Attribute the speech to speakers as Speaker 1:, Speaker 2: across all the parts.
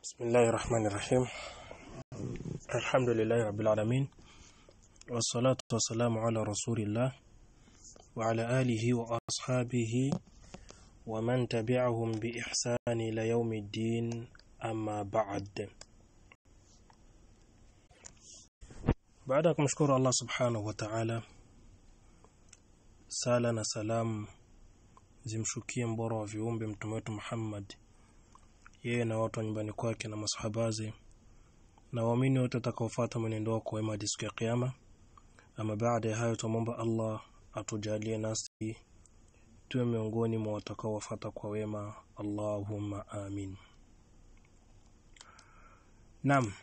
Speaker 1: Bismillahir Rahmanir Rahim. Alhamdulillahi Rabbil Alamin. Wassalatu wassalamu ala Rasulillah wa ala alihi wa ashabihi wa man tabi'ahum bi ihsani ila yaumiddin, amma ba'd. Baada ya kumshukuru Allah Subhanahu wa Ta'ala, sala na salam zimshukie mbora wa viumbe mtume wetu Muhammad, yeye na watu wa nyumbani kwake na masahabaze na waamini wote watakaofuata mwenendo wao kwa wema hadi siku ya Kiyama. Ama baada ya hayo, tumomba Allah atujalie nasi tuwe miongoni mwa watakaofuata kwa wema, Allahumma amin. Naam,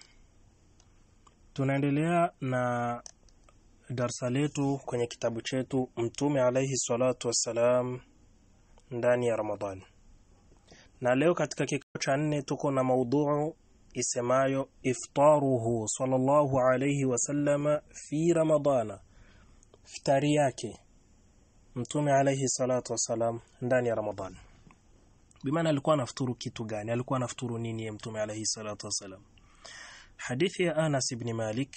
Speaker 1: tunaendelea na darsa letu kwenye kitabu chetu Mtume alayhi salatu wassalam ndani ya Ramadhani. Na leo katika kikao cha 4 tuko na maudhuu isemayo iftaruhu sallallahu alayhi wasallama fi Ramadhana, iftari yake Mtume alayhi salatu wassalam ndani ya Ramadhani. Bimaana alikuwa anafuturu kitu gani? Alikuwa anafuturu nini ya Mtume alayhi salatu wassalam? Hadithi ya Anas ibn Malik,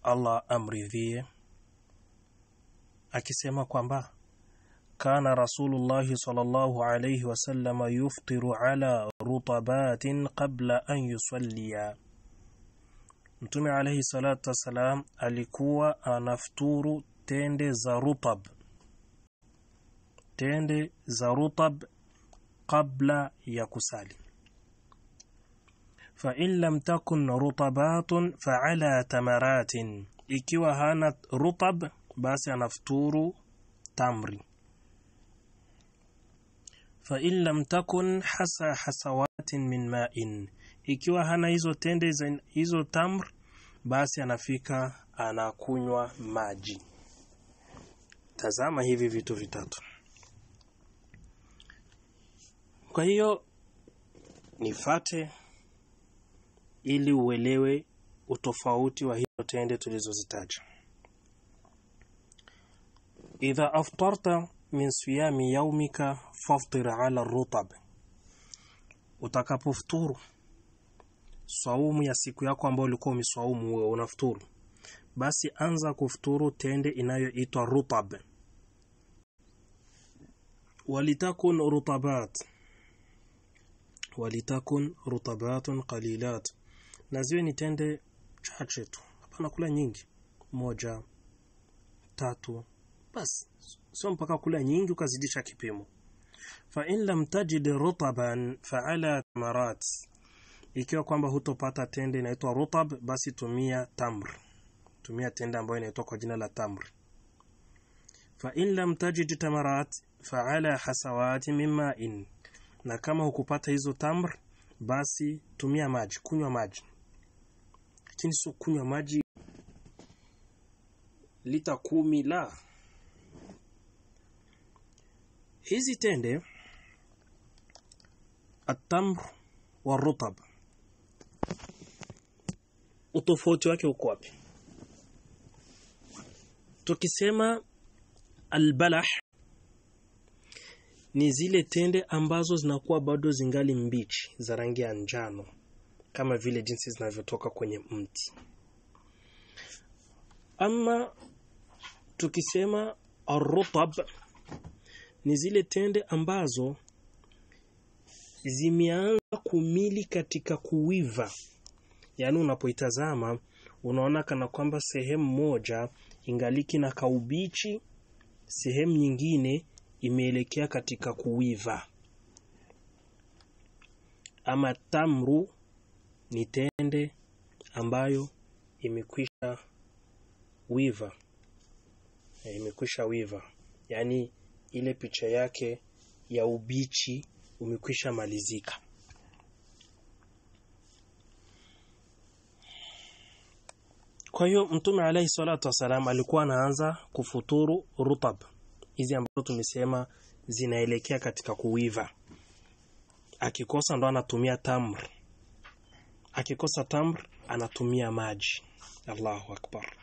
Speaker 1: Allah amridhie, akisema kwamba kana Rasulullah sallallahu alayhi wasallam yuftiru ala rutabatin qabla an yusalliya. Mtume alayhi salatu wasalam alikuwa anafuturu tende za rutab, tende za rutab kabla ya kusali. Fa in lam takun rutabatun fa ala tamaratin, ikiwa hana rutab basi anafuturu tamri. Fa in lam takun hasa hasawatin min ma'in, ikiwa hana hizo tende hizo tamr basi anafika anakunywa maji. Tazama hivi vitu vitatu. Kwa hiyo nifate ili uelewe utofauti wa hizo tende tulizozitaja. Idha aftarta min siyami yaumika faftir ala rutab, utakapofuturu saumu ya siku yako ambayo ulikuwa umeswaumu wewe unafuturu, basi anza kufuturu tende inayoitwa rutab. Walitakun rutabat, walitakun rutabatun qalilat, na ziwe ni tende chache tu, hapana kula nyingi, 1, 3 bas, sio mpaka kula nyingi ukazidisha kipimo. Fa in lam tajid rutaban fa ala tamarat, ikiwa kwamba hutopata tende inaitwa rutab basi tumia tamr, tumia tende ambayo inaitwa kwa jina la tamr. Fa in lam tajid tamarat fa ala hasawati mimma in, na kama hukupata hizo tamr basi tumia maji, kunywa maji, lakini sio kunywa maji lita 10 la. Hizi tende atamr wa rutab, utofauti wake uko wapi? Tukisema albalah ni zile tende ambazo zinakuwa bado zingali mbichi za rangi ya njano, kama vile jinsi zinavyotoka kwenye mti. Ama tukisema arrutab ni zile tende ambazo zimeanza kumili katika kuiva. Yaani unapoitazama unaona kana kwamba sehemu moja ingaliki na kaubichi, sehemu nyingine imeelekea katika kuiva. Ama tamru ni tende ambayo imekwisha wiva, imekwisha wiva, yaani ile picha yake ya ubichi umekwisha malizika. Kwa hiyo Mtume alayhi salatu wasalam alikuwa anaanza kufuturu rutab hizi ambazo tumesema zinaelekea katika kuiva. Akikosa ndo anatumia tamr, akikosa tamr anatumia maji. Allahu akbar.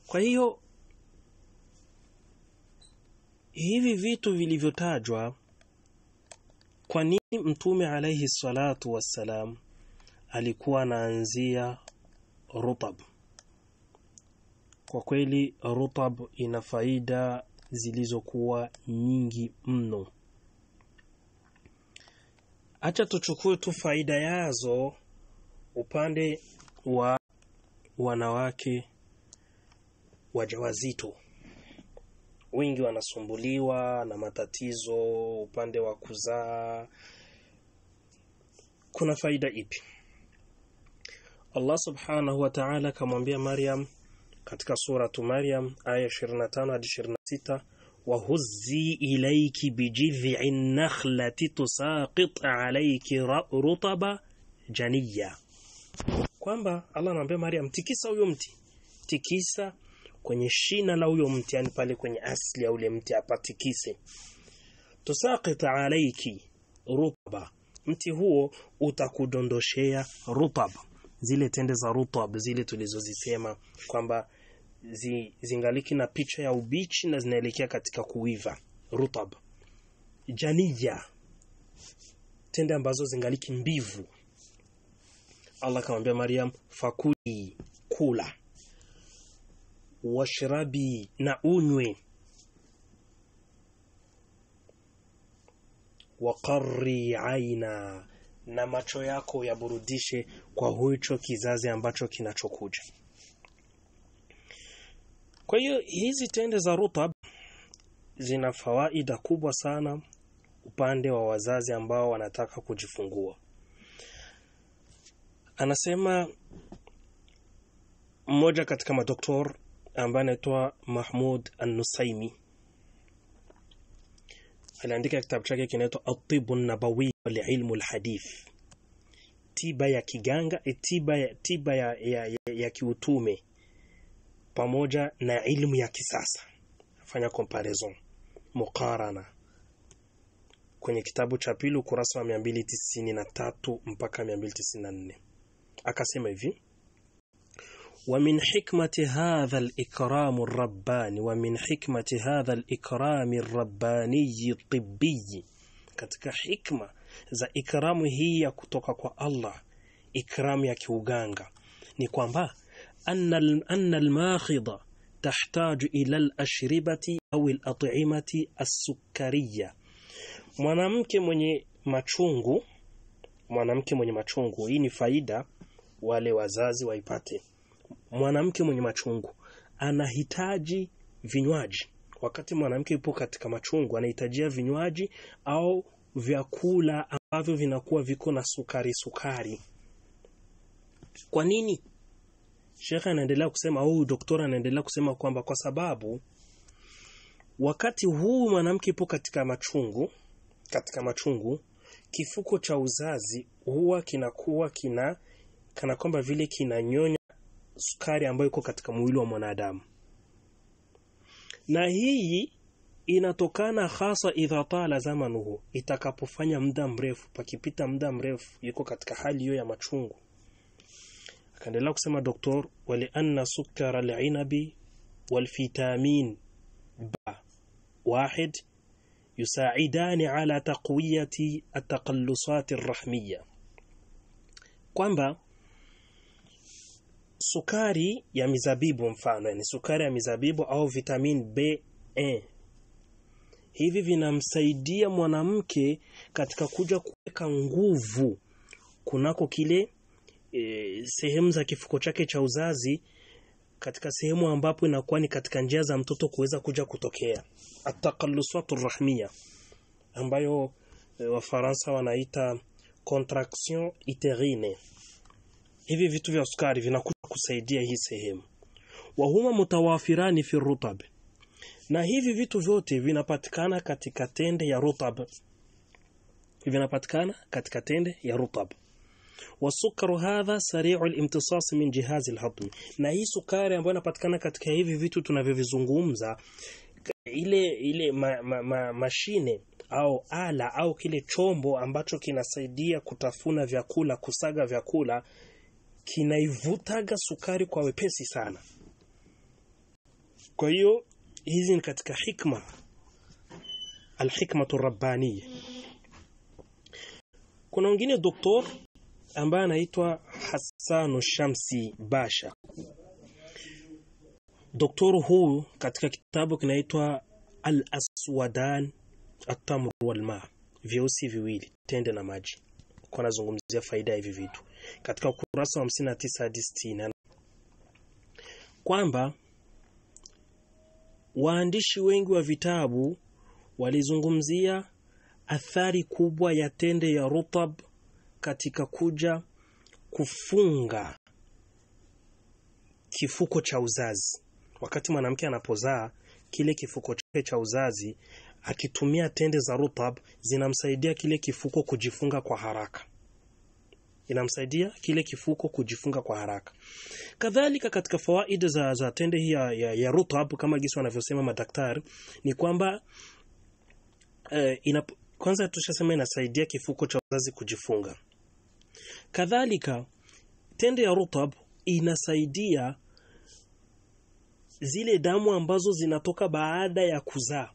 Speaker 1: Kwa hiyo hivi vitu vilivyotajwa Kwa nini Mtume alayhi salatu wassalam alikuwa anaanzia rutab? Kwa kweli rutab ina faida zilizokuwa nyingi mno. Acha tuchukue tu faida yazo upande wa wanawake wajawazito. Wengi wanasumbuliwa na matatizo upande wa kuzaa. Kuna faida ipi? Allah subhanahu wa ta'ala kamwambia Maryam katika suratu Maryam aya 25 hadi 26, wahuzzi ilayki bijidhi'in nakhlati tusaqit alayki rutaba janiya, kwamba Allah anamwambia Maryam, tikisa huyo mti, tikisa kwenye shina la huyo mti, yani pale kwenye asili ya ule mti apatikise. Tusaqit alayki rutaba, mti huo utakudondoshea rutab, zile tende za rutab zile tulizozisema kwamba zingaliki na picha ya ubichi na zinaelekea katika kuiva. Rutab janiya, tende ambazo zingaliki mbivu. Allah akamwambia Maryam, fakuli, kula, washrabi, na unywe, waqarri aina, na macho yako yaburudishe kwa huicho kizazi ambacho kinachokuja. Kwa hiyo hizi tende za rutab zina fawaida kubwa sana upande wa wazazi ambao wanataka kujifungua. Anasema mmoja katika madoktor ambaye anaitwa Mahmud An-Nusaimi, aliandika kitabu chake kinaitwa At-Tibu An-Nabawi wal Ilmu Al-Hadith, tiba ya kiganga, tiba ya kiutume pamoja na ilmu ya kisasa. Fanya comparison, muqarana, kwenye kitabu cha pili ukurasa wa 293 mpaka 294. Akasema hivi: wa min hikmati hadha al-ikram ar-rabbani, wa min hikmati hadha al-ikram ar-rabbani at-tibbi, katika hikma za ikramu hii ya kutoka kwa Allah, ikramu ya kiuganga, ni kwamba anna al-makhidha tahtaju ila al-ashribati au al-at'imati as-sukkariyya. Mwanamke mwenye machungu, mwanamke mwenye machungu, hii ni faida wale wazazi waipate. Mwanamke mwenye machungu anahitaji vinywaji. Wakati mwanamke yupo katika machungu, anahitajia vinywaji au vyakula ambavyo vinakuwa viko na sukari sukari. Kwa nini? Sheikh anaendelea kusema, au doktora anaendelea kusema kwamba kwa sababu wakati huu mwanamke yupo katika machungu, katika machungu, kifuko cha uzazi huwa kinakuwa kina kana kwamba vile kinanyonya sukari ambayo iko katika mwili wa mwanadamu. Na hii inatokana hasa idha tala zamanuhu, itakapofanya muda mrefu, pakipita muda mrefu yuko katika hali hiyo ya machungu. Akaendelea kusema doktor, wali anna sukara al-inabi wal vitamin B wahid yusaidani ala taqwiyati at-taqallusat ar-rahmiyya, kwamba sukari ya mizabibu mfano, yani sukari ya mizabibu au vitamin B1, hivi vinamsaidia mwanamke katika kuja kuweka nguvu kunako kile sehemu za kifuko chake cha uzazi, katika sehemu ambapo inakuwa ni katika njia za mtoto kuweza kuja kutokea, at-taqallusat ar-rahmiyya, ambayo Wafaransa wanaita contraction utérine. Hivi vitu vya sukari vinakuja kusaidia hii sehemu. Wahuma mutawafirani fi rutab, na hivi vitu vyote vinapatikana katika tende ya rutab, vinapatikana katika tende ya rutab. Wasukaru hadha sari'u al-imtisas min jihaz al-hadm, na hii sukari ambayo inapatikana katika hivi vitu tunavyovizungumza, ile mashine au ala au kile chombo ambacho kinasaidia kutafuna vyakula, kusaga vyakula, kinaivutaga sukari kwa wepesi sana. Kwa hiyo hizi ni katika hikma, alhikmatu rabbaniya. Kuna wengine doktor ambaye anaitwa Hassanu Shamsi Basha. Doktor huyu katika kitabu kinaitwa Al-Aswadan At-Tamr wal-Ma, vyeusi viwili, tende na maji, kwa nazungumzia faida hivi vitu katika ukurasa wa 59 hadi 60, kwamba waandishi wengi wa vitabu walizungumzia athari kubwa ya tende ya rutab katika kuja kufunga kifuko cha uzazi. Wakati mwanamke anapozaa, kile kifuko chake cha uzazi, akitumia tende za rutab zinamsaidia kile kifuko kujifunga kwa haraka. Inamsaidia kile kifuko kujifunga kwa haraka. Kadhalika katika fawaida za tende hii ya rutab, kama jinsi wanavyosema madaktari, ni kwamba kwanza tushasema inasaidia kifuko cha uzazi kujifunga. Kadhalika tende ya rutab inasaidia zile damu ambazo zinatoka baada ya kuzaa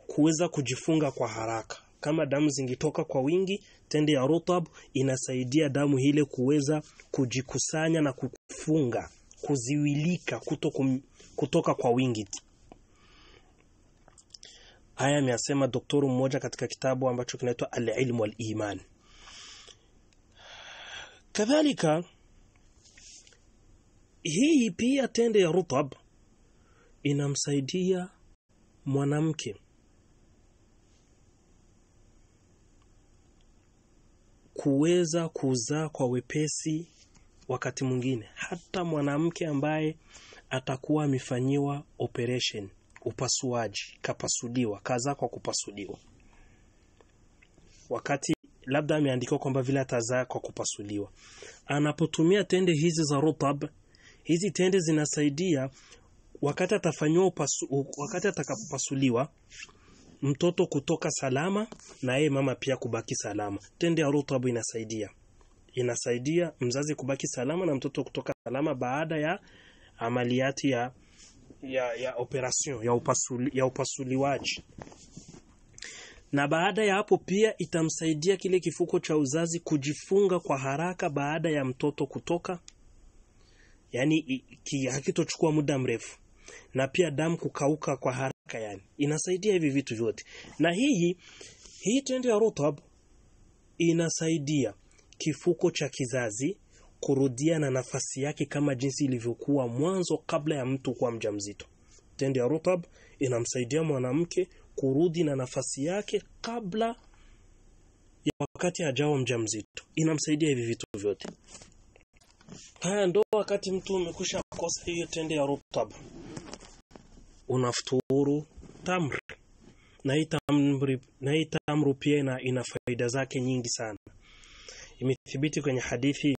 Speaker 1: kuweza kujifunga kwa haraka. Kama damu zingitoka kwa wingi, tende ya rutab inasaidia damu ile kuweza kujikusanya na kufunga, kuziwilika kutoka kwa wingi. Haya ameyasema doktoru mmoja katika kitabu ambacho kinaitwa Al-Ilm wal-Iman. Kadhalika hii pia tende ya rutab inamsaidia mwanamke kuweza kuzaa kwa wepesi. Wakati mwingine hata mwanamke ambaye atakuwa amefanyiwa operation, upasuaji, kapasuliwa, kazaa kwa kupasuliwa, wakati labda ameandikwa kwamba vile atazaa kwa kupasuliwa, anapotumia tende hizi za rutab, hizi tende zinasaidia wakati atafanywa wakati atakapopasuliwa mtoto kutoka salama na yeye mama pia kubaki salama. Tende ya rutab inasaidia mzazi kubaki salama na mtoto kutoka salama baada ya amaliati ya operation ya upasuliwaji. Na baada ya hapo pia itamsaidia kile kifuko cha uzazi kujifunga kwa haraka baada ya mtoto kutoka, yani hakitochukua muda mrefu, na pia damu kukauka kwa haraka. Yani inasaidia hivi vitu vyote. Na hii tende ya rutab inasaidia kifuko cha kizazi kurudia na nafasi yake kama jinsi ilivyokuwa mwanzo kabla ya mtu kuwa mjamzito. Tende ya rutab inamsaidia mwanamke kurudi na nafasi yake kabla ya wakati hajao mjamzito. Inamsaidia hivi vitu vyote. Haya ndo wakati mtu umekwisha kosa hiyo tende ya rutab, unafuturu tamr. Na hii tamru pia ina faida zake nyingi sana. Imethibiti kwenye hadithi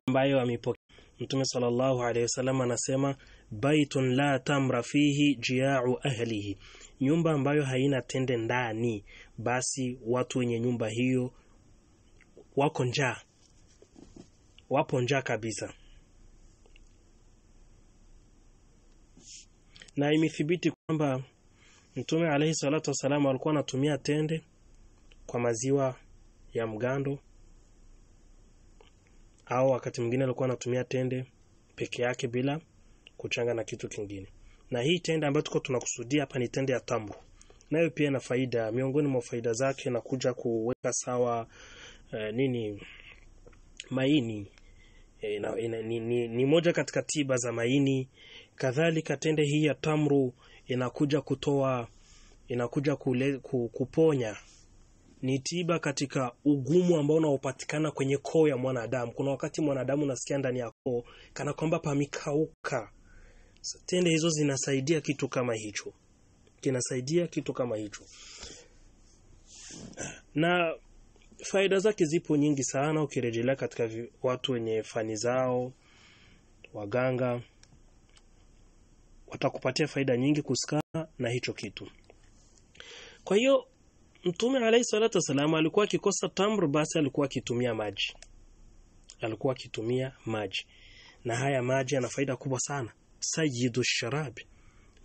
Speaker 1: ambayo amepokea Mtume sallallahu alayhi wasallam, anasema baitun la tamra fihi jia'u ahlihi, nyumba ambayo haina tende ndani, basi watu wenye nyumba hiyo wako njaa, wapo njaa kabisa. Na imethibiti kwamba Mtume alayhi salatu wasallam alikuwa anatumia tende kwa maziwa ya mgando, au wakati mwingine alikuwa anatumia tende peke yake bila kuchanga na kitu kingine. Na hii tende ambayo tuko tunakusudia hapa ni tende ya tamru. Nayo pia ina faida. Miongoni mwa faida zake na kuja kuweka sawa maini. Ni moja katika tiba za maini. Kadhalika tende hii ya tamru inakuja kutoa, inakuja kuponya, ni tiba katika ugumu ambao unaopatikana kwenye koo ya mwanadamu. Kuna wakati mwanadamu unasikia ndani ya koo kana kwamba pamekauka. Tende hizo zinasaidia kitu kama hicho, kinasaidia kitu kama hicho. Na faida zake zipo nyingi sana ukirejelea katika watu wenye fani zao, waganga watakupatia faida nyingi kusikana na hicho kitu. Kwa hiyo Mtume alayhi salatu wasallam alikuwa akikosa tamru, basi alikuwa akitumia maji. Alikuwa akitumia maji. Na haya maji yana faida kubwa sana. Sayyidu sharabi,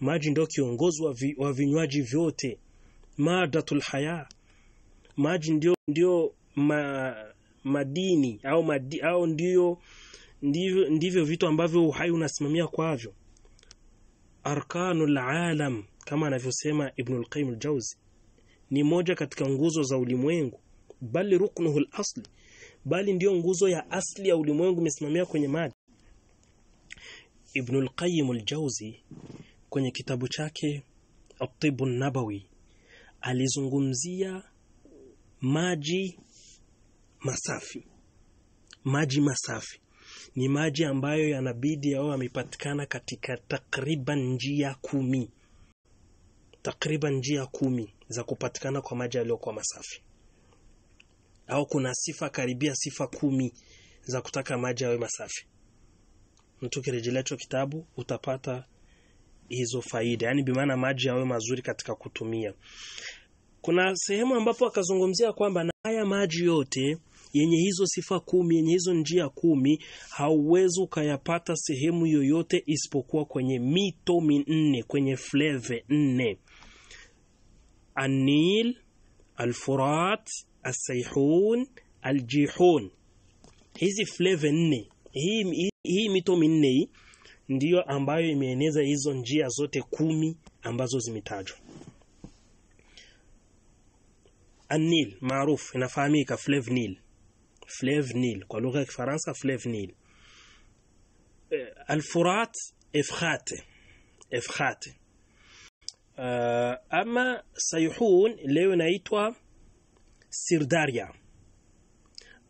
Speaker 1: maji ndio kiongozi wa vinywaji vyote. Madatul haya, Maji ndio madini au ndio ndivyo vitu ambavyo uhai unasimamia kwavyo. Arkanul alam, kama anavyosema Ibn al-Qayyim al-Jawzi, ni moja katika nguzo za ulimwengu, bali ruknuhu al-asli, bali ndio nguzo ya asli ya ulimwengu imesimamia kwenye maji. Ibn al-Qayyim al-Jawzi kwenye kitabu chake At-Tibb an-Nabawi alizungumzia maji masafi. Maji masafi ni maji ambayo yanabidi yao yamepatikana katika takriban njia 10. Takriban njia 10 za kupatikana kwa maji yaliyokuwa masafi. Au kuna sifa karibia sifa 10 za kutaka maji yawe masafi. Mtu kirejelea hicho kitabu utapata hizo faida, yani bimaana maji yawe mazuri katika kutumia. Kuna sehemu ambapo akazungumzia kwamba na haya maji yote yenye hizo sifa 10, yenye hizo njia 10, hauwezi ukayapata sehemu yoyote isipokuwa kwenye mito 4, kwenye fleve 4: An-Nil, Al-Furat, As-Sayhun, Al-Jihun. Hizi fleve 4, hii mito 4 ndiyo ambayo imeeneza hizo njia zote 10 ambazo zimetajwa. An-Nil maarufu, inafahamika Fleuve Nil. Fleuve Nil kwa lugha ya Kifaransa Fleuve Nil. Al-Furat Efrate. Ama Sayhun leo inaitwa Sirdaria.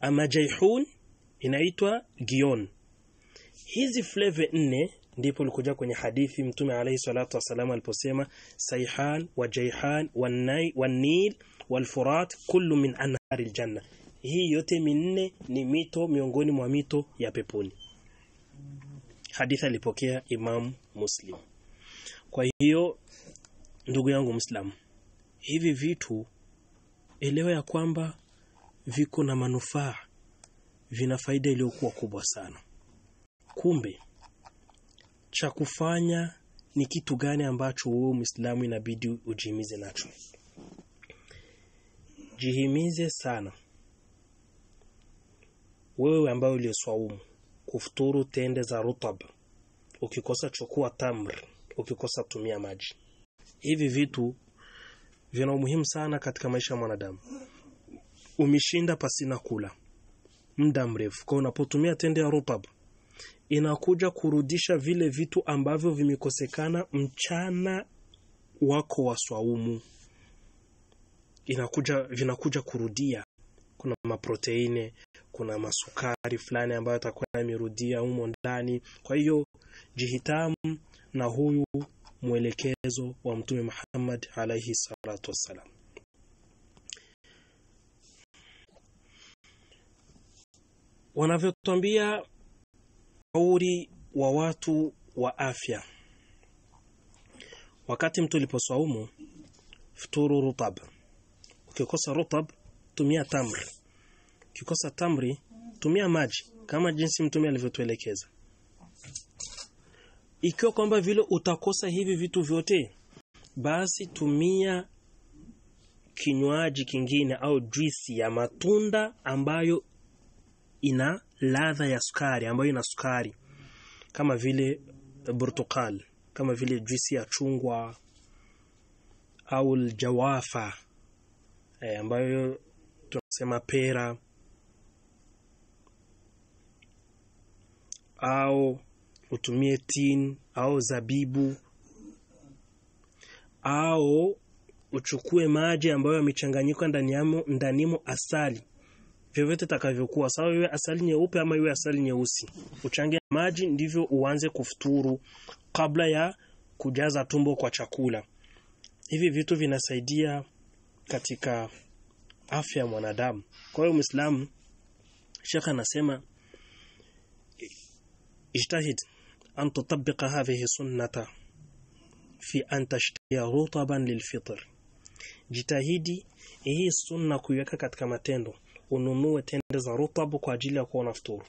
Speaker 1: Ama Jaihun inaitwa Gion. Hizi fleve 4 ndipo likuja kwenye hadithi Mtume alayhi salatu wasalam aliposema Sayhan wa Jaihan wa Nil wal Furat kullu min anharil janna. Hii yote 4 ni mito miongoni mwa mito ya peponi. Hadithi alipokea Imam Muslim. Kwa hiyo ndugu yangu Muislam, hivi vitu elewa ya kwamba viko na manufaa, vina faida iliyokuwa kubwa sana. Kumbe cha kufanya ni kitu gani ambacho wewe Muislamu inabidi ujihimize nacho? Jihimize sana wewe ambaye uliyeswaumu kufuturu tende za rutab. Ukikosa chukua tamr, ukikosa tumia maji. Hivi vitu vina umuhimu sana katika maisha ya mwanadamu. Umeshinda pasina kula muda mrefu, kwa unapotumia tende ya rutab inakuja kurudisha vile vitu ambavyo vimekosekana mchana wako wa swaumu. Vinakuja kurudia. Kuna maproteine, kuna masukari fulani ambayo atakuwa yamerudia humo ndani. Kwa hiyo jihitamu na huyu mwelekezo wa Mtume Muhammad alayhi salatu wassalam. Wanavyotuambia shauri wa watu wa afya, wakati mtu aliposwaumu, futuru rutab. Ukikosa rutab tumia tamri, ukikosa tamri tumia maji kama jinsi Mtume alivyotuelekeza. Ikiwa kwamba vile utakosa hivi vitu vyote, basi tumia kinywaji kingine au juisi ya matunda ambayo ina ladha ya sukari, ambayo ina sukari, kama vile burtukal, kama vile juisi ya chungwa au aljawafa, ambayo tunasema pera, au utumie tin au zabibu, au uchukue maji ambayo yamechanganyika ndanimo asali. Vyovyote takavyokuwa, sawa iwe asali nyeupe ama iwe asali nyeusi, uchange maji ndivyo uanze kufuturu kabla ya kujaza tumbo kwa chakula. Hivi vitu vinasaidia katika afya ya mwanadamu. Kwa hiyo Muislamu, Sheikh anasema ijtahid an tutabbiqa hadhihi sunnata fi an tashtiya rutaban lilfitr. Jitahidi hii sunna kuiweka katika matendo, ununue tende za rutabu kwa ajili ya kuona futuru.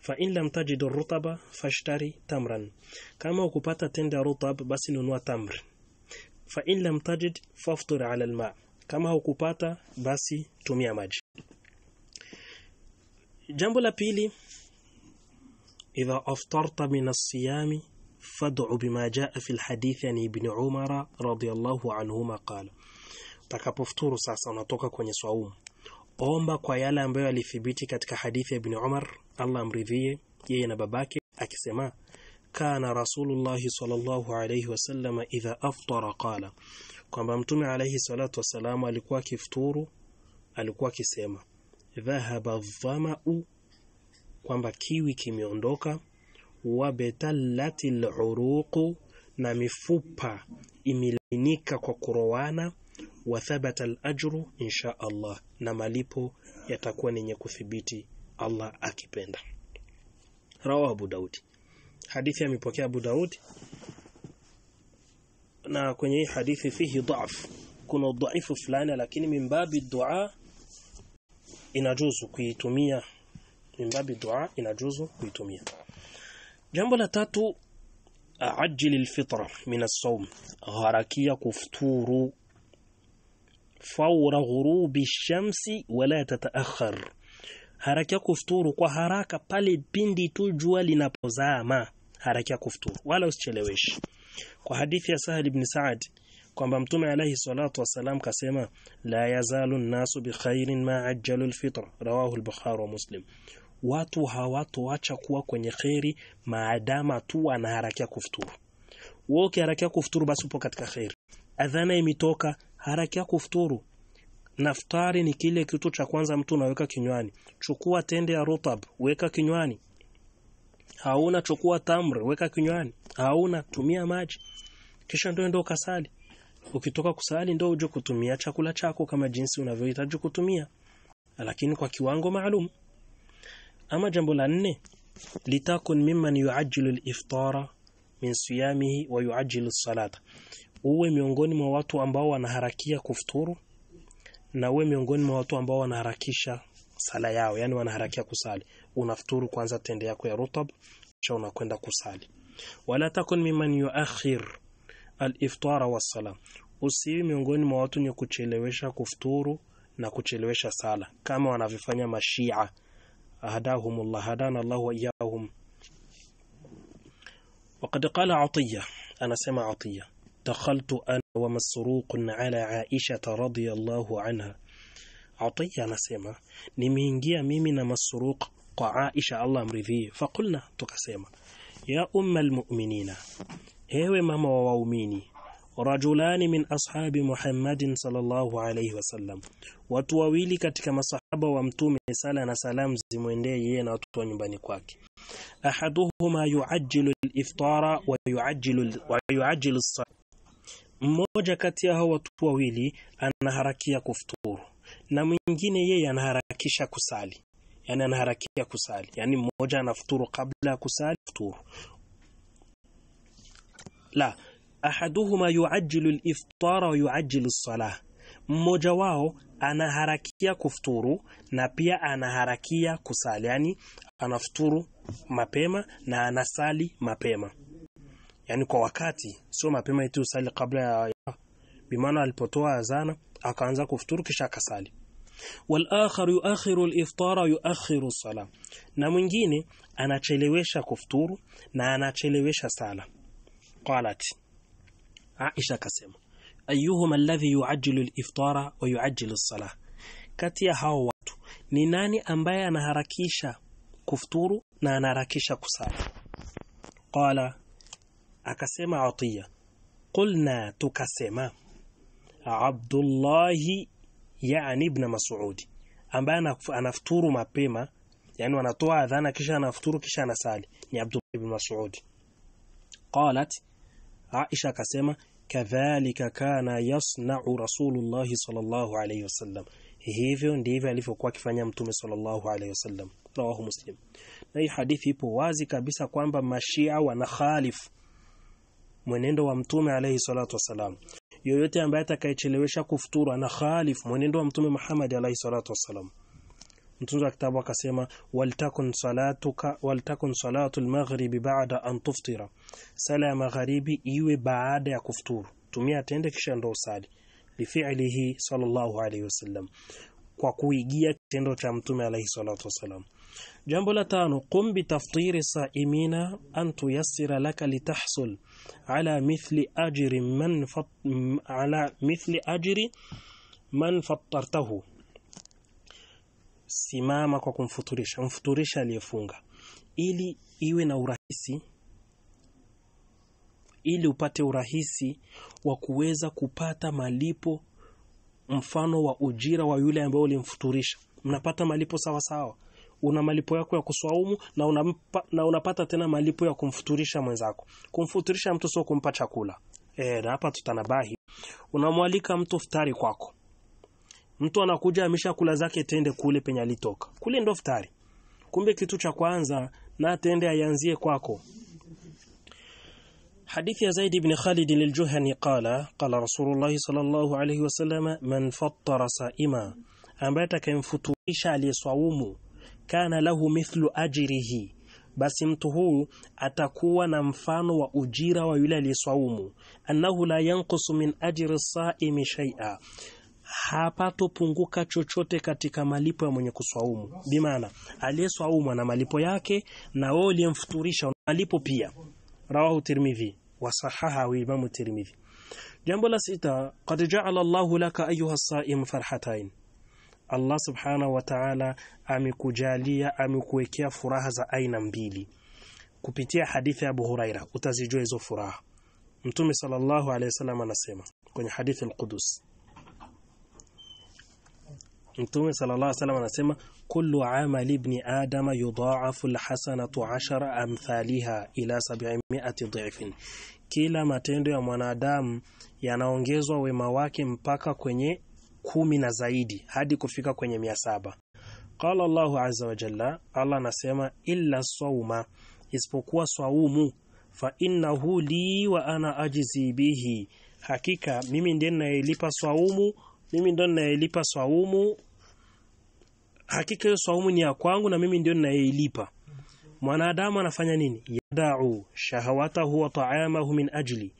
Speaker 1: Fa in lam tajid rutaba fashtari tamran. Kama ukupata tende ya rutab basi nunua tamr. Fa in lam tajid faftur ala alma. Kama hukupata basi tumia maji. Jambo la pili, idha aftarta min as-siyami fad'u bima jaa fi al-hadith an Ibn Umar radiyallahu anhuma qala, utakapofuturu sasa unatoka kwenye swaumu, omba kwa yale ambayo alithibiti katika hadithi ya Ibn Umar, Allah amridhie yeye na babake, akisema kana Rasulullah sallallahu alayhi wasallam idha aftara qala, kwamba Mtume alayhi salatu wasalam alikuwa akifuturu, alikuwa akisema dhahaba dhamau, kwamba kiwi kimeondoka, wa betallatil uruqu, na mifupa imelainika kwa kurowana, wa thabata al-ajru insha Allah, na malipo yatakuwa ni yenye kuthibiti Allah akipenda. Rawa Abu Daud. Hadithi amepokea Abu Daud, na kwenye hii hadithi fihi dhaf, kuna dhaifu fulani, lakini mimbabi dua inajuzu kuitumia, mimbabi dua inajuzu kuitumia. Jambo la tatu, ajil alfitra min as-sawm, harakia kufuturu fawra ghurubi shamsi wala tataakhar, harakia kufuturu kwa haraka pale pindi tu jua linapozama, harakia kufuturu wala usicheleweshe. Kwa hadithi ya Sahal ibn Sa'ad kwamba Mtume alayhi salatu wasalam kasema la yazalu an-nasu bi khairin ma ajjalu al-fitra, rawahu al-Bukhari wa Muslim. Watu hawatoacha kuwa kwenye khairi maadama tu wanaharakia kufuturu. Wewe ukiharakia kufuturu basi upo katika khairi. Adhana imetoka, harakia kufuturu. Naftari ni kile kitu cha kwanza mtu unaweka kinywani. Chukua tende ya rutab, weka kinywani. Hauna, chukua tamr, weka kinywani. Hauna, tumia maji. Kisha ndio ndio kasali. Ukitoka kusali ndio uje kutumia chakula chako kama jinsi unavyohitaji kutumia, lakini kwa kiwango maalum. Ama jambo la nne, litakun mimman yuajjilu al-iftara min siyamihi wa yuajjilu as-salata, uwe miongoni mwa watu ambao wanaharakia kufuturu na uwe miongoni mwa watu ambao wanaharakisha sala yao, yani wanaharakia kusali. Unafuturu kwanza tende yako ya rutab, kisha unakwenda kusali. Wala takun mimman yuakhir al-iftara was-sala, usiwi miongoni mwa watu ni kuchelewesha kufuturu na kuchelewesha sala kama wanavyofanya mashia. Hadahumullah, hadana Allah wa iyahum. Waqad qala Atiya, anasema Atiya, dakhaltu ana wa Masruq ala Aisha radhiyallahu anha. Atiya anasema nimeingia mimi na Masruq kwa Aisha, Allah amridhie. Faqulna, tukasema ya umma almu'minina, ewe mama wa waumini, rajulani min ashabi Muhammadin sallallahu alayhi wasallam, watu wawili katika masahaba wa Mtume sala na salam zimwendee yeye na watu wa nyumbani kwake. Ahaduhuma yuajjilu al-iftara wa yuajjilu as-salat, mmoja kati ya hao watu wawili anaharakia kufuturu na mwingine yeye anaharakisha kusali, yani anaharakia kusali, yani mmoja anafuturu kabla ya kusali futuru. La, ahaduhuma yuajjilu al-iftara wa yuajjilu as-salah, mmoja wao anaharakia kufuturu na pia anaharakia kusali, yani anafuturu mapema na anasali mapema, yani kwa wakati, sio mapema eti usali kabla ya bimaana alipotoa azana akaanza kufuturu kisha akasali. Wal akhar yuakhiru al-iftara yuakhiru as-salah, na mwingine anachelewesha kufuturu na anachelewesha sala. Qalat Aisha akasema ayyuhuma alladhi yuajjilu al-iftara wa yuajjilu as-salah, kati ya hao watu ni nani ambaye anaharakisha kufuturu na anaharakisha kusali? Qala, akasema Atiya, qulna, tukasema Abdullahi yani ibn Mas'ud, ambaye anafuturu mapema, yani wanatoa adhana kisha anafuturu kisha anasali, ni Abdullah ibn Mas'ud. Qalat Aisha akasema kadhalika kana yasna'u Rasulullah sallallahu alayhi wasallam, hivyo ndivyo alivyokuwa akifanya Mtume sallallahu alayhi wasallam. Rawahu Muslim. Na hii hadithi ipo wazi kabisa kwamba mashia wanakhalif mwenendo wa Mtume alayhi salatu wasalam. Yoyote ambaye atakayechelewesha kufuturu anakhalif mwenendo wa Mtume Muhammad alayhi salatu wasalam. Mtunzi wa kitabu akasema waltakun salatuka waltakun salatu al-maghribi ba'da an tuftira, sala ya magharibi iwe baada ya kufuturu, tumia tende kisha ndo usali. Lifi'lihi sallallahu alayhi wasallam, kwa kuigia kitendo cha Mtume alayhi salatu wasallam. Jambo la tano, qum bi taftiri saimina an tuyassira laka litahsul ala mithli ajri man ala mithli ajri man fattartahu. Simama kwa kumfuturisha, mfuturisha aliyefunga, ili iwe na urahisi, ili upate urahisi wa kuweza kupata malipo mfano wa ujira wa yule ambaye ulimfuturisha. Mnapata malipo sawa sawa. Una malipo yako ya kuswaumu na unapata tena malipo ya kumfuturisha mwenzako. Kumfuturisha mtu sio kumpa chakula. Na hapa tutanabahi. Unamwalika mtu futari kwako. Mtu anakuja ameshakula zake tende kule penye alitoka. Kule ndo futari. Kumbe kitu cha kwanza na tende aianzie kwako. Hadithi ya Zaid ibn Khalid al-Juhani qala qala Rasulullah sallallahu alayhi wasallam, man fattara saima, ambaye atakayemfuturisha aliyeswaumu, kana lahu mithlu ajrihi, basi mtu huyu atakuwa na mfano wa ujira wa yule aliyeswaumu. Annahu la yanqusu min ajri saimi shay'a, hapatopunguka chochote katika malipo ya mwenye kuswaumu. Bimaana aliyeswaumu ana malipo yake na wewe uliyemfuturisha una malipo pia. Rawahu Tirmidhi wa sahahahu Imam Tirmidhi. Jambo la sita, qad ja'ala Allahu laka ayuha as-sa'im farhatain. Allah subhanahu wa ta'ala amekujalia, amekuwekea furaha za aina mbili. Kupitia hadithi ya Abu Huraira utazijua hizo furaha. Mtume sallallahu alayhi wasallam anasema kwenye hadithi al-Qudus, Mtume sallallahu alayhi wasallam anasema kullu amali ibn adama yudha'afu alhasanatu 10 amthaliha ila 700 dhifin, kila matendo ya mwanadamu yanaongezwa wema wake mpaka kwenye 10 na zaidi hadi kufika kwenye 700. Qala Allahu azza wa jalla, Allah anasema illa sawma, isipokuwa swaumu, fa innahu li wa ana ajzi bihi, hakika mimi ndiye ninayelipa swaumu, mimi ndo ninayelipa swaumu, hakika hiyo swaumu ni ya kwangu na mimi ndio ninayelipa. Mwanadamu anafanya nini? Yadau shahawatahu wa ta'amahu min ajli,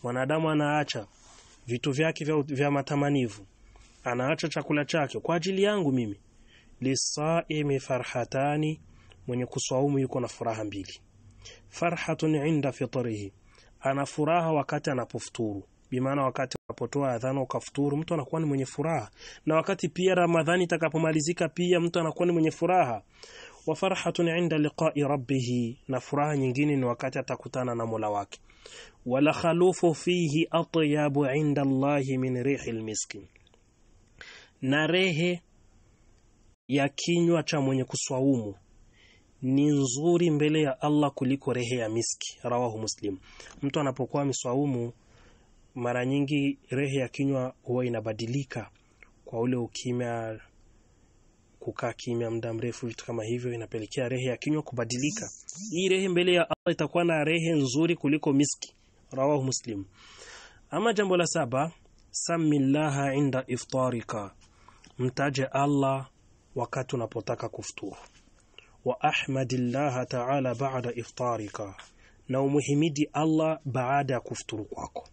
Speaker 1: mwanadamu anaacha vitu vyake vya matamanivu, anaacha chakula chake kwa ajili yangu mimi. Lisaimi farhatani, mwenye kuswaumu yuko na furaha mbili. Farhatun inda fitrihi, ana furaha wakati anapofuturu, bimaana wakati unapotoa adhana ukafuturu mtu anakuwa ni mwenye furaha, na wakati pia Ramadhani itakapomalizika pia mtu anakuwa ni mwenye furaha. Wa farhatun inda liqa'i rabbih, na furaha nyingine ni wakati atakutana na Mola wake. Wala khalufu fihi atyabu inda Allahi min rihil miski, na rehe ya kinywa cha mwenye kuswaumu ni nzuri mbele ya Allah kuliko rehe ya miski. Rawahu Muslim. Mtu anapokuwa miswaumu mara nyingi rehe ya kinywa huwa inabadilika kwa ule ukimya, kukaa kimya muda mrefu, vitu kama hivyo inapelekea rehe ya kinywa kubadilika. Hii rehe mbele ya Allah itakuwa na rehe nzuri kuliko miski. Rawahu Muslim. Ama jambo la saba, samillaha inda iftarika, mtaje Allah wakati unapotaka kufuturu. Wa ahmadillaha ta'ala ba'da iftarika, na umuhimidi Allah baada ya kufuturu kwako.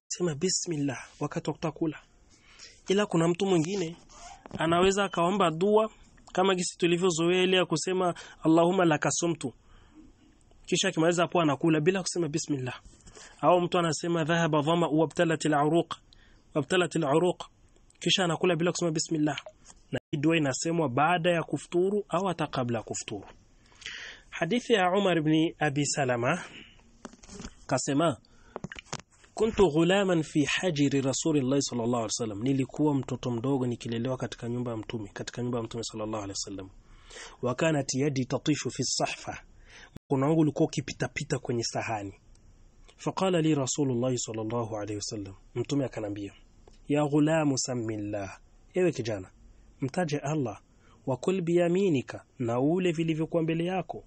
Speaker 1: Sema bismillah wakati wa kula. Ila kuna mtu mwingine anaweza akaomba dua kama gisi tulivyozoea ile ya kusema Allahumma lakasumtu, kisha akimaliza hapo anakula bila kusema bismillah. Au mtu anasema dhahaba dhama wabtalat al-uruq, wabtalat al-uruq, kisha anakula bila kusema bismillah. Na hii dua inasemwa baada ya kufuturu au hata kabla ya kufuturu. Hadithi ya Umar ibn Abi Salama kasema kuntu ghulaman fi hajri Rasulillah sallallahu alaihi wasallam, nilikuwa mtoto mdogo nikilelewa katika nyumba ya mtume, katika nyumba ya mtume sallallahu alaihi wasallam. Wa kanat yadi tatishu fi sahfa, mkono wangu ulikuwa ukipita pita kwenye sahani. Faqala li Rasulullah sallallahu alaihi wasallam, mtume akanambia, ya ghulamu samillah, ewe kijana mtaje Allah, wa kul biyaminika, na ule vilivyokuwa mbele yako,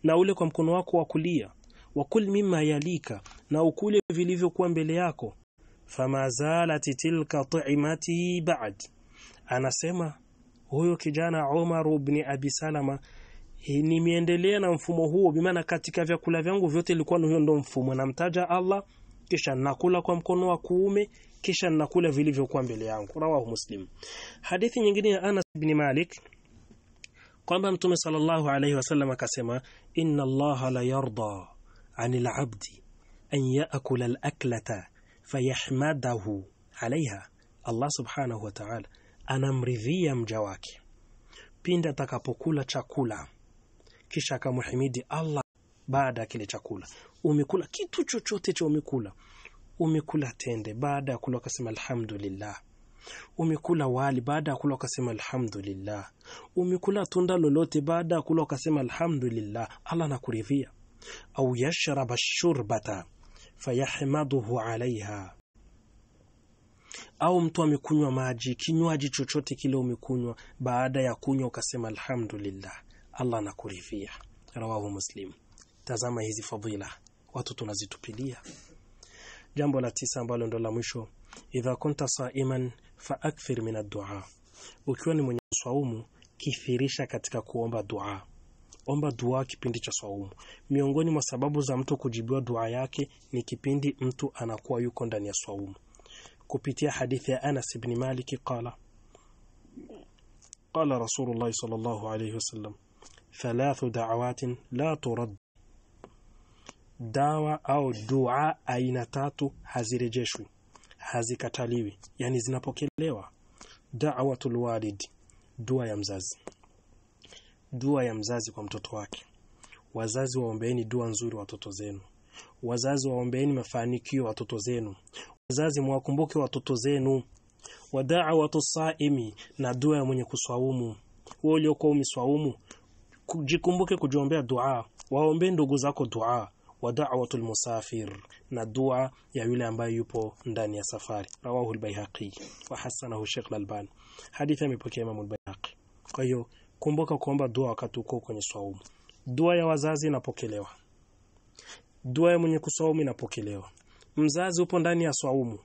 Speaker 1: na ule kwa mkono wako wa kulia, wa kul mimma yalika, na ukule vilivyokuwa mbele yako. Fama zalat tilka ta'imati ba'd, anasema huyo kijana Umar ibn Abi Salama, nimeendelea na mfumo huo, bimaana katika vyakula vyangu vyote ilikuwa ni huyo ndo mfumo, namtaja Allah kisha nakula kwa mkono wa kuume, kisha nakula vilivyokuwa mbele yangu. Rawahu Muslim. Hadithi nyingine ya Anas ibn Malik kwamba Mtume sallallahu alayhi wasallam akasema, inna Allaha la yarda anil abdi an yaakula al-aklata fayahmadahu alaiha. Allah subhanahu wa ta'ala anamridhia mja wake pindi atakapokula chakula kisha akamhimidi Allah baada ya kile chakula. Umekula kitu chochote cha umekula, umekula tende, baada ya kula ukasema alhamdulillah. Umekula wali, baada ya kula ukasema alhamdulillah. Umekula tunda lolote, baada ya kula ukasema alhamdulillah. Allah anakuridhia. Au yashraba shurbata fayahmaduhu alaiha, au mtu amekunywa maji, kinywaji chochote kile umekunywa, baada ya kunywa ukasema alhamdulillah, Allah anakuridhia. Rawahu Muslim. Tazama hizi fadhila watu tunazitupilia. Jambo la tisa ambalo ndo la mwisho, idha kunta saiman fa akthir min ad-du'a, ukiwa ni mwenye swaumu kithirisha katika kuomba dua. Omba dua kipindi cha swaumu. Miongoni mwa sababu za mtu kujibiwa dua yake ni kipindi mtu anakuwa yuko ndani ya swaumu. Kupitia hadithi ya Anas ibn Malik qala qala Rasulullah sallallahu alayhi wasallam, thalathu da'awatin la turad, dawa au dua aina tatu hazirejeshwi, hazikataliwi, yani zinapokelewa. Da'watul walid, dua ya mzazi, dua ya mzazi kwa mtoto wake. Wazazi waombeeni dua nzuri watoto zenu. Wazazi waombeeni mafanikio watoto zenu. Wazazi mwakumbuke watoto zenu. Wa da'watu saimi, na dua ya mwenye kuswaumu. Wewe uliokuwa umeswaumu, jikumbuke kujiombea dua, waombe ndugu zako dua. Wa da'watul musafir, na dua ya yule ambaye yupo ndani ya safari. Rawahu al-Baihaqi wa hasanahu Sheikh al-Albani. Hadithi imepokea Imam al-Baihaqi. Kwa hiyo kumbuka kuomba dua wakati uko kwenye swaumu. Dua ya wazazi inapokelewa. Dua ya mwenye kuswaumu inapokelewa. Mzazi upo ndani ya swaumu,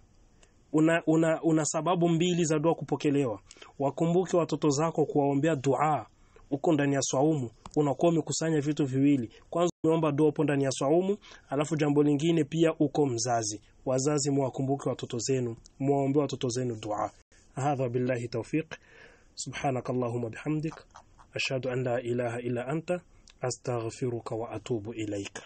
Speaker 1: una sababu mbili za dua kupokelewa. Wakumbuke watoto zako kuwaombea dua. Uko ndani ya swaumu, unakuwa umekusanya vitu viwili. Kwanza umeomba dua upo ndani ya swaumu, alafu jambo lingine pia uko mzazi. Wazazi mwakumbuke watoto zenu, muwaombee watoto zenu dua. Hadha billahi tawfiq. Subhanakallahumma bihamdik, ashhadu an la ilaha illa anta, astaghfiruka wa atubu ilaika.